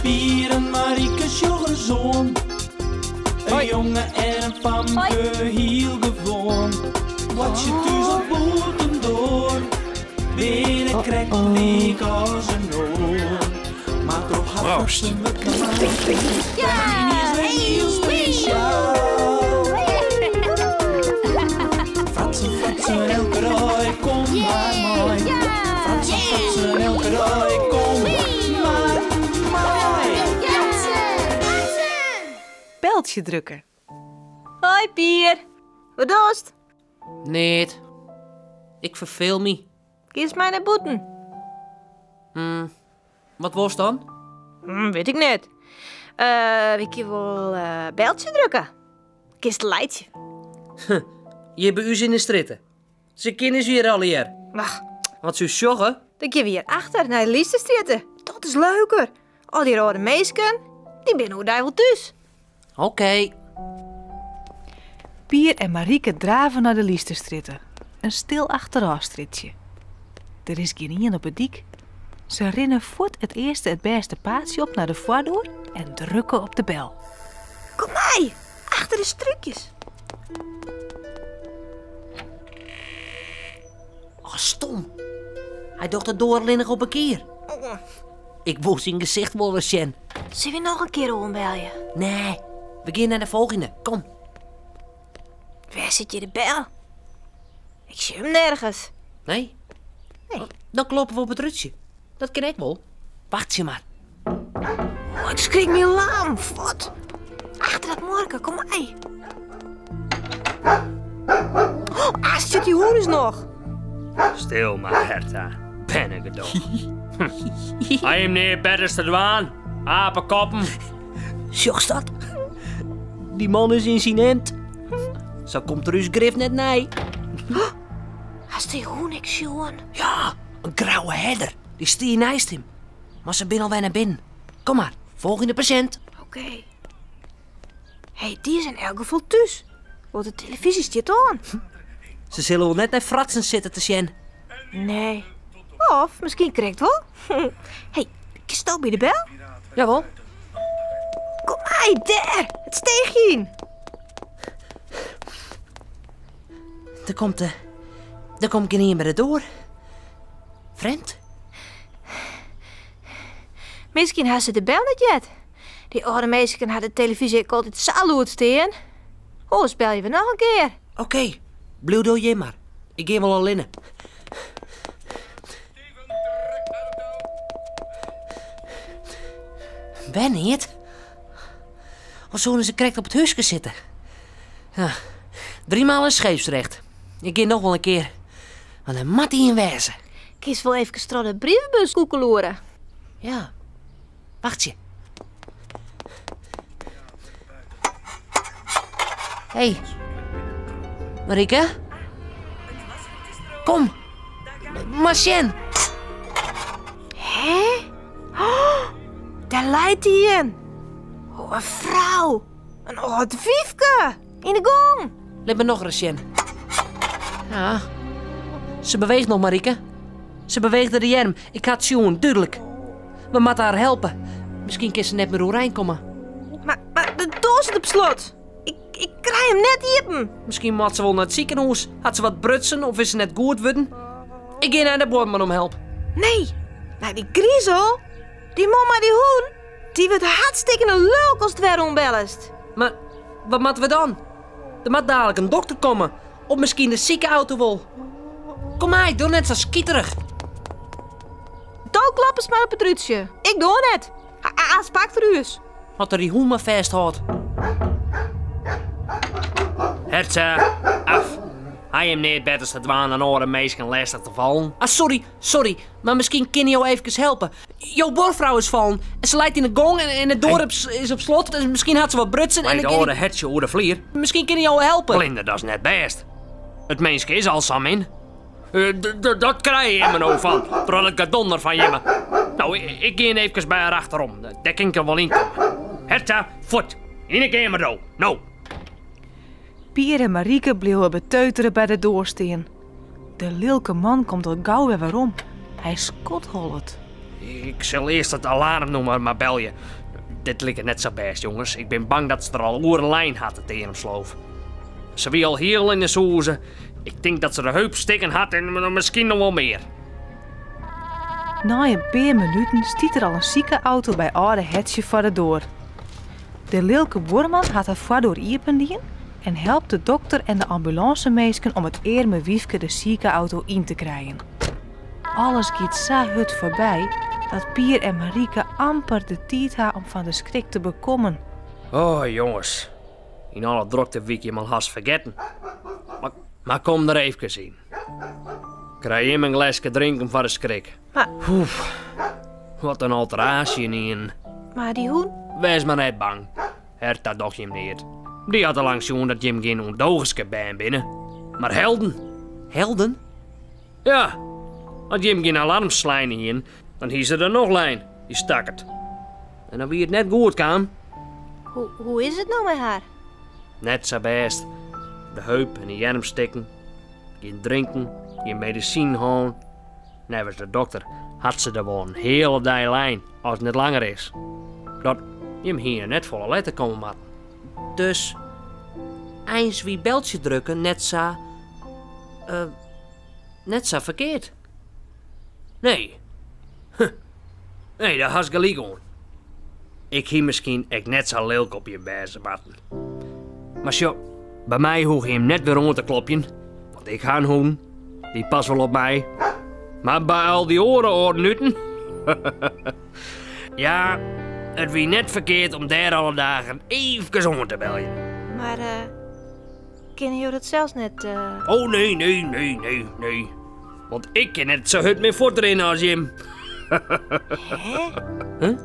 Pier en Marike sjoch ris oan. In jonge en in famke, hiel gewoan. Boartsje thús of bûtendoar, binne krekt lyk as in oar. Mar troch har Proost. fratsen wurdt normaal. Yniens wer hiel spesjaal. Fratsen, fratsen, elke dei, kom mar mei. Fratsen, fratsen, elke dei, kom mar mei. Beltsje drukke. Hoi Pier, wat dochst? Neat. Ik ferfeel my. Giest mei nei bûten? Wat wolst dan? Wit ik net. Wy kinne wol beltsje drukke. Kinst laitsje. Hjir by ús yn de strjitte. Se kinne ús hjir allegear. Ach. Wat se ús sjogge. Dan gean we hjir achter nei de Lysterstrjitte. Dat is leuker. Al dy âlde minsken, dy binne oerdei wol thús. Oké. Pier en Marike drave nei de Lysterstrjitte, in stil achterôfstrjitsje. Der is gjinien op 'e dyk. Se rinne fuort it earste it bêste paadsje op nei de foardoar en drukke op de bel. Kom mei, achter de strúkjes. Oh, stom. Hy docht de doar allinnich op in kier. Ik wol syn gesicht wol ris sjen. Sille we noch in kear oanbelje? Nee, we gean nei de folgjende. Kom. Wêr sit hjir de bel? Ik sjoch him nergens. Nee? Nee. Dan kloppe we op it rútsje. Dat kin ek wol. Wachtsje mar. Oh, ik skrik my lam. Fuort. Achter dat muorke, kom mei. Oh, ah, stiet dy hûn ús noch. Stil mar, Herta. Bernegedoch. Ha jim neat betters te dwaan? Apekoppen. Sjochst dat? Dy man is yn syn hemd. Sa komt er ús grif net nei. Hast dy hûn ek sjoen? Ja, in grauwe herder. Dy stie neist him. Mar se binne alwer nei binnen. Kom mar, folgjende pasjint. Oké. Hé, dy is yn elk gefal thús. Want de telefyzje stiet oan. Se sille wol net nei fratsen sitte te sjen. Nee. Of miskien krekt wol. Hé, kinsto by de bel? Jawol. Kom mei, dêr! It steechje yn. Der komt, eh, der komt gjinien by de doar. Frjemd. Miskien ha se de bel net heard. Dy âlde minsken ha de telefyzje ek altyd sa lûd stean. Oars belje we noch in kear. Oké, bliuw do hjir mar. Ik gean wol allinne. Wer neat? Of soene se krekt op it húske sitte? Ja, driemaal is scheepsrecht. Ik gean noch wol in kear. Want der moat ien wêze. Kinst wol efkes troch de brievebus koekeloere. Ja, wachtsje. Hey, Marike? Kom, mar sjen. Hè? Oh, dêr leit ien. Oh, in frou. In âld wyfke. Yn de gong. Lit my nochris sjen. Ja. Se beweecht noch, Marike. Se beweegde de earm. Ik ha it sjoen, dúdlik. We moatte har helpe. Miskien kin se net mear oerein komme. Mar, mar de doar sit op slot. Ik, ik krij him net iepen. Miskien moat se wol nei it sikehûs. Hat se wat brutsen of is se net goed wurden? Ik gean nei de buorman om help. Nee, nei dy grizel. Dy man mei dy hûn, dy wurdt hartstikkene lulk ast wer oanbellest. Mar wat moatte we dan? Der moat dalik in dokter komme. Of miskien de sike-auto wol. Kom mei, doch net sa skiterich. Do kloppest mar op it rútsje. Ik doar net. Aanst pakt er ús. As er dy hûn mar fêsthâldt. Hertsa, af. Ha jim neat betters te dwaan dan oare minsken lêstich te fallen? Ah, sorry, sorry, mar miskien kinne jo eefkes helpe. Jo buorfrou is fallen en se leit yn de gong en de doar is op slot. Dus miskien hat se wat brutsen en Leit de âlde hertsje oer de flier? Miskien kinne jo helpe. Blinder, dat is net bêst. It minske is al sa min. Dat krije jimme no fan, troch dat gedonder fan jimme. No, ik gean eefkes by har achterom. Dêr kin ik wol yn komme. Hertha, fuort! Yn de keamer do, no! Pier en Marike bliuwe beteutere by de doar stean. De lilke man komt al gau wer werom. Hy skodhollet. Ik sil earst it alaarmnûmer mar belje. Dit liket net sa bêst, jonges. Ik bin bang dat se der al oeren lein hat, it earmsloof. Se wie al hiel yn 'e sûze. Ik tink dat se de heup stikken hat en miskien noch wol mear. Nei in pear minuten stiet der al in sike-auto by âlde Hetsje foar de doar. De lilke buorman hat har foardoar iependien en helpt de dokter en de ambulânseminsken om it earme wyfke de sike-auto yn te krijen. Alles giet sa hurd foarby dat Pier en Marike amper de tiid ha om fan de skrik te bekommen. Oh jonges, yn alle drokte wie ik jim al hast fergetten. Mar, mar kom der eefkes yn. Krij jim in gleske drinken foar de skrik. Mar... Oef, wat in alteraasje ynienen. Mar dy hûn? Wês mar net bang, Herta docht jim neat. Dy hat al lang sjoen dat jim gjin ûndogenske bern binne, mar helden. Helden? Ja, as jim gjin alarm slein hienen, dan hie se der noch lein, dy stakkert. En dan wie it net goed kaam. Hoe, hoe is it no mei har? Net sa bêst. De heup en de earm stikken. Gjin drinken, gjin medisinen hân. Neffens de dokter hat se der wol in heale dei lein, as it net langer is. Dat, jim hiene net folle letter komme moatten. Dus eins wie beltsje drukken net sa. Uh, net sa ferkeard. Nee. Huh. Nee, dêr hast gelyk oan. Ik hie miskien ek net sa lilk op jim wêze moatten. Mar sjoch, by my hoege jim net wer oan te klopjen, want ik ha in hûn. Dy past wol op my. Mar by al dy oare âlde nuten? ja, it wie net ferkeard om dêr alle dagen eefkes oan te beljen. Mar uh, kinne jo dat sels net... Uh... Oh nee, nee, nee, nee, nee. Want ik kin net sa hurd mear fuortrinne as jim. Hè? Huh?